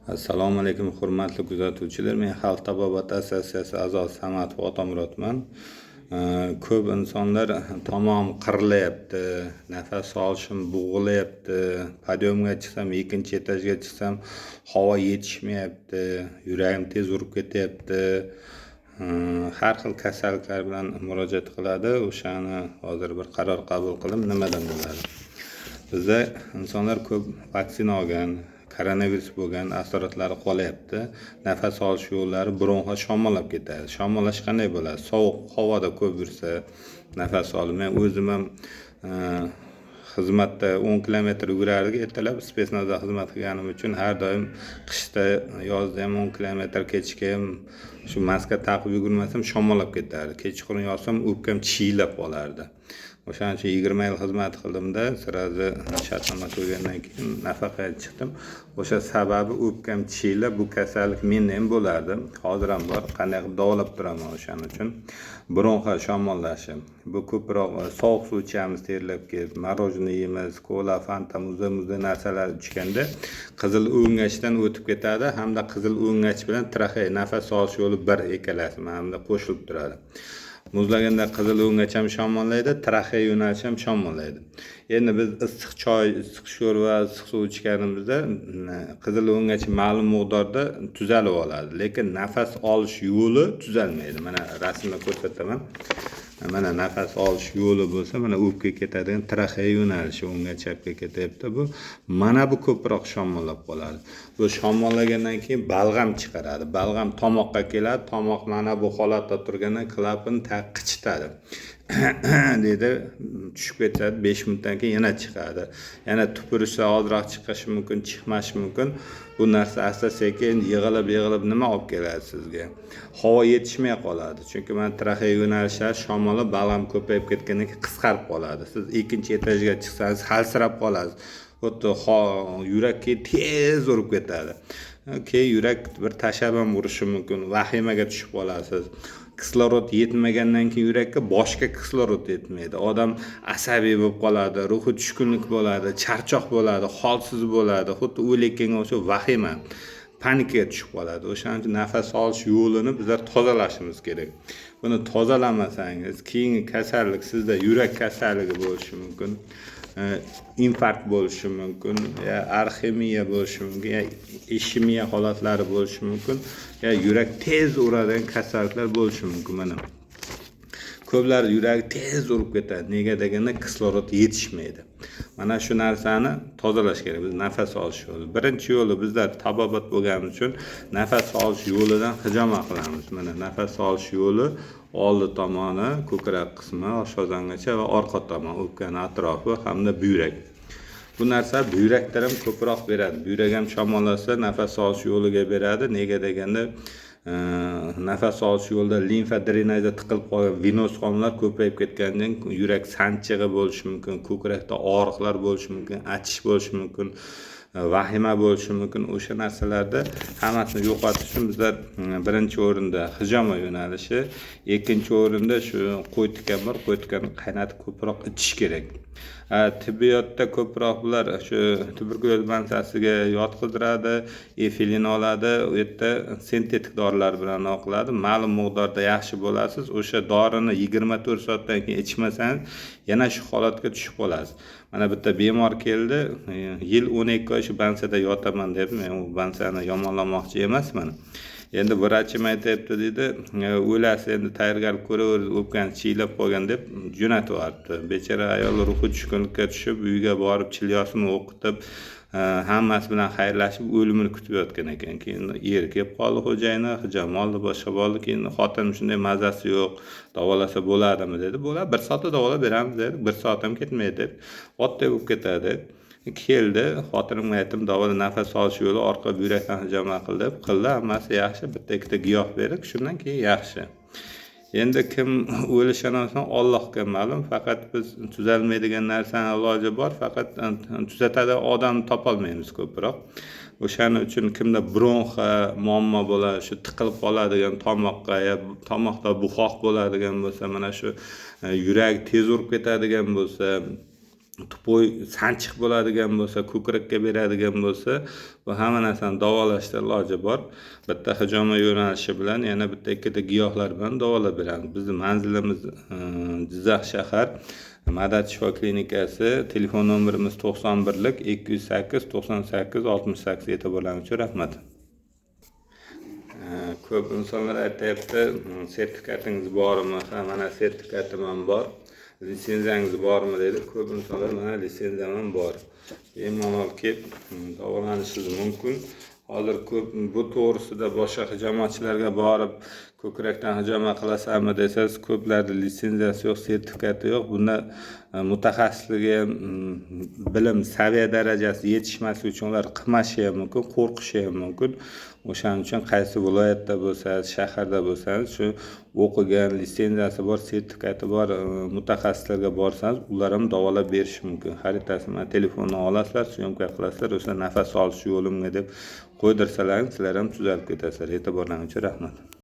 Assalomu alaykum, hurmatli kuzatuvchilar. Men Xalq tabobati assotsiatsiyasi a'zosi Samatov Otamurodman. Ko'p insonlar tomog'im qirilyapti, nafas olishim bo'g'ilyapti, подъём ga chiqsam, ikkinchi etajga chiqsam havo yetishmayapti, yuragim tez urib ketyapti. Har xil kasalliklar bilan murojaat qiladi. O'shani hozir bir qaror qabul qilib, nimadan bo'ladi? Bizda insonlar ko'p vaksina olgan, koronavirus bo'lgan, asoratlari qolyapti. Nafas olish yo'llari, bronxa shamollab ketadi. Shamollash qanday bo'ladi? Sovuq havoda ko'p yursa, nafas olib. Men o'zim ham xizmatda 10 kilometr yugurardik ertalab, спецназ da xizmat qilganim uchun har doim qishda, yozda ham 10 kilometr, kechki ham shu maska taqib yugurmasam shamollab ketardi. Kechqurun yotsam, o'pkam chiyillab qolardi. O'shaning uchun 20 yil xizmat qildimda, сразу shartnoma tugagandan keyin nafaqaga chiqdim. O'sha sababi o'pkam chiyillab, bu kasallik menda ham bo'lardi, hozir ham bor. Qanday qilib davolab turaman? O'shaning uchun bronxa shamollashi bu ko'proq sovuq suv ichamiz, terlab kelib мороженое yeymiz, kola, Fanta, muzday muzday narsalar ichganda qizil o'ngachdan o'tib ketadi hamda qizil o'ngach bilan traxeya, nafas olish yo'li bir ikkalasi mana bunda qo'shilib turadi. Muzlaganda qizil o'ngach ham shamollaydi, traxeya yo'nalishi ham shamollaydi. Endi biz issiq choy, issiq sho'rva, issiq suv ichganimizda qizil o'ngach ma'lum miqdorda tuzalib oladi, lekin nafas olish yo'li tuzalmaydi. Mana rasmda ko'rsataman. Mana nafas olish yo'li bo'lsa, mana o'pka ketadigan traxeya yo'nalishi o'ngga, chapga ketyapti. Bu mana bu ko'proq shamollab qoladi. Bu shamollagandan keyin balg'am chiqaradi. Balg'am tomoqqa keladi. Tomoq mana bu holatda turganda klapan qichitadi deydi, tushib ketadi. 5 minutdan keyin yana chiqadi. Yana tupurishsa, ozroq chiqishi mumkin, chiqmashi mumkin. Bu narsa asta sekin yig'ilib yig'ilib nima olib keladi sizga? Havo yetishmay qoladi, chunki mana traxeya yo'nalishlari shamollab, balg'am ko'payib ketgandan keyin qisqarib qoladi. Siz ikkinchi etajga chiqsangiz, halsirab qolasiz, xuddi yurak keyin tez urib ketadi. Keyin yurak bir tashlab ham urishi mumkin, vahimaga tushib qolasiz. Kislorod yetmagandan keyin yurakka, boshga kislorod yetmaydi, odam asabiy bo'lib qoladi, ruhiy tushkunlik bo'ladi, charchoq bo'ladi, holsiz bo'ladi, xuddi o'layotganga o'xshab vahima, panikaga tushib qoladi. O'shaning uchun nafas olish yo'lini bizlar tozalashimiz kerak. Buni tozalamasangiz, keyingi kasallik sizda yurak kasalligi bo'lishi mumkin, infarkt bo'lishi mumkin, ya arxemiya bo'lishi mumkin, ya ishemiya holatlari bo'lishi mumkin, ya yurak tez uradigan kasalliklar bo'lishi mumkin. Mana ko'plar yuragi tez urib ketadi. Nega deganda, kislorod yetishmaydi. Mana shu narsani tozalash kerak. Biz nafas olish yo'li, birinchi yo'li, bizlar tabobat bo'lganimiz uchun nafas olish yo'lidan hijoma qilamiz. Mana nafas olish yo'li oldi tomoni, ko'krak qismi, oshqozongacha va orqa tomon, o'pkani atrofi hamda buyrak. Bu narsa buyrakdan ham ko'proq beradi. Buyrak ham shamollasa, nafas olish yo'liga beradi. Nega deganda, nafas olish yo'lida limfa drenajda tiqilib qolgan venoz qonlar ko'payib ketgandan yurak sanchig'i bo'lishi mumkin, ko'krakda og'riqlar bo'lishi mumkin, achish bo'lishi mumkin, vahima bo'lishi mumkin. O'sha narsalarda hammasini yo'qotish uchun bizlar birinchi o'rinda hijoma yo'nalishi, ikkinchi o'rinda shu qo'y tikan bor, qo'y tikanni qaynatib ko'proq ichish kerak. Tibbiyotda ko'proq bular shu tuberkulyoz больница siga yotqizdiradi, efilin oladi, u yerda sintetik dorilar bilan qiladi. Ma'lum miqdorda yaxshi bo'lasiz. O'sha dorini 24 soatdan keyin ichmasangiz, yana shu holatga tushib qolasiz. Mana bitta bemor keldi, yil 12 oy shu больница da yotaman deb. Men u больница ni yomonlamoqchi emasman. Endi vrachim aytyapti deydi, o'lasiz, endi tayyorgarlik ko'raver, o'pkani chiyillab qolgan, deb jo'natib yuboribdi. Bechora ayol ruhiy tushkunlikka tushib, uyga borib chilyosini o'qitib, hammasi bilan xayrlashib, o'limini kutib yotgan ekan. Keyin eri kelib qoldi, xo'jayini hijoma oldi, boshqa bo'ldi. Keyin xotinim shunday, mazasi yo'q, davolasa bo'ladimi, dedi. Bo'ladi, bir soatda davolab beramiz, dedi. Bir soat ham ketmaydi, deb, otday bo'lib ketadi, deb keldi. Xotinimga aytdim, davola, nafas olish yo'li, orqa buyrakdan hijoma qil, deb. Qildi, hammasi yaxshi, bitta ikkita giyoh berdik, shundan keyin yaxshi. Endi kim o'lishini Allohga ma'lum. Faqat biz tuzalmaydigan narsani iloji bor, faqat tuzatadigan odam topolmaymiz ko'proq. O'shaning uchun kimda bronxa muammo bo'ladi, shu tiqilib qoladigan tomoqqa, yo tomoqda buqoq bo'ladigan bo'lsa, mana shu yurak tez urib ketadigan bo'lsa. Тупой sanchiq bo'ladigan bo'lsa, ko'krakka beradigan bo'lsa, bu hamma narsani davolashda iloji bor. Bitta hijoma yo'nalishi bilan, yana bitta ikkita giyohlar bilan davolab beramiz. Bizni manzilimiz Jizzax shahar, Madad shifo klinikasi. Telefon nomerimiz 91 208 98 68. E'tiborlaringiz uchun rahmat. Ko'p insonlar aytyapti, sertifikatingiz bormi? Ha, mana sertifikatim ham bor. Litsenziyangiz bormi, deydi ko'p insonlar. Mana litsenziyam ham bor, bemalol kelib davolanishingiz mumkin. Hozir ko'p bu to'g'risida boshqa hijomachilarga borib, ko'krakdan hijoma qilasanmi desangiz, ko'plarda litsenziyasi yo'q, sertifikati yo'q. Bunda mutaxassisligi ham, bilim saviya darajasi yetishmasligi uchun ular qilmashi ham mumkin, qo'rqishi ham mumkin. O'shaning uchun qaysi viloyatda bo'lsangiz, shaharda bo'lsangiz, shu o'qigan, litsenziyasi bor, sertifikati bor mutaxassislarga borsangiz, ular ham davolab berishi mumkin. Xaritasini, mana telefonni olasizlar, съёмка qilasizlar, o'sha nafas olish yo'limga deb qo'ydirsalaring, sizlar ham tuzalib ketasizlar. E'tiborlaringiz uchun rahmat.